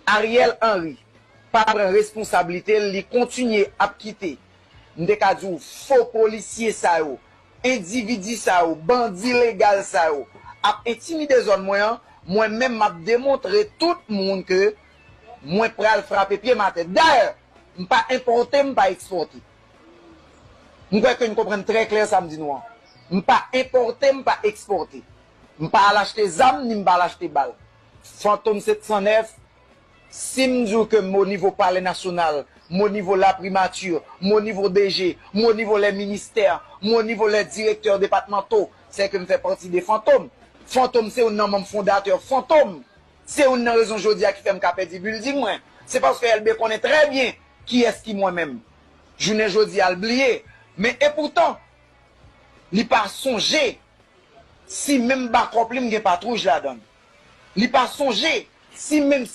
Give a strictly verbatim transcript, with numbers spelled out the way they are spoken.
Ariel Henry pa pran responsablite l, li kontinye ap kite, m te ka di w, fo polisye sa yo, endividi sa yo, bandi legal sa yo ap entimide zòn mwen an. Mwen menm, m ap demontre tout moun ke mwen pral frape pye m atè. Dayè, m pa enpòte, m pa ekspòte. M kwè ke n konprann trè klè sa m di nou an. M pa enpòte, m pa ekspòte. M pa al achte zam, ni m pa al achte bal. Fantom sèt san nèf, si m di w ke m o nivo Palè Nasyonal, m o nivo Laprimati, m o nivo D G, m o nivo lè ministè, m o nivo lè direktè depatmanto, se ke m fè pati de Fantom. Fantom se youn nan manm fondatè Fantom. Se youn nan rezon jodi a ki fè m ka pèdi bilding mwen. Se paske Elbe konnen trè byen kiyès ki mwen menm. Jounen jodi a, l bliye. Men epoutan, li pa sonje si menm bakòp li m gen patwouj ladan l. Li pa sonje si menm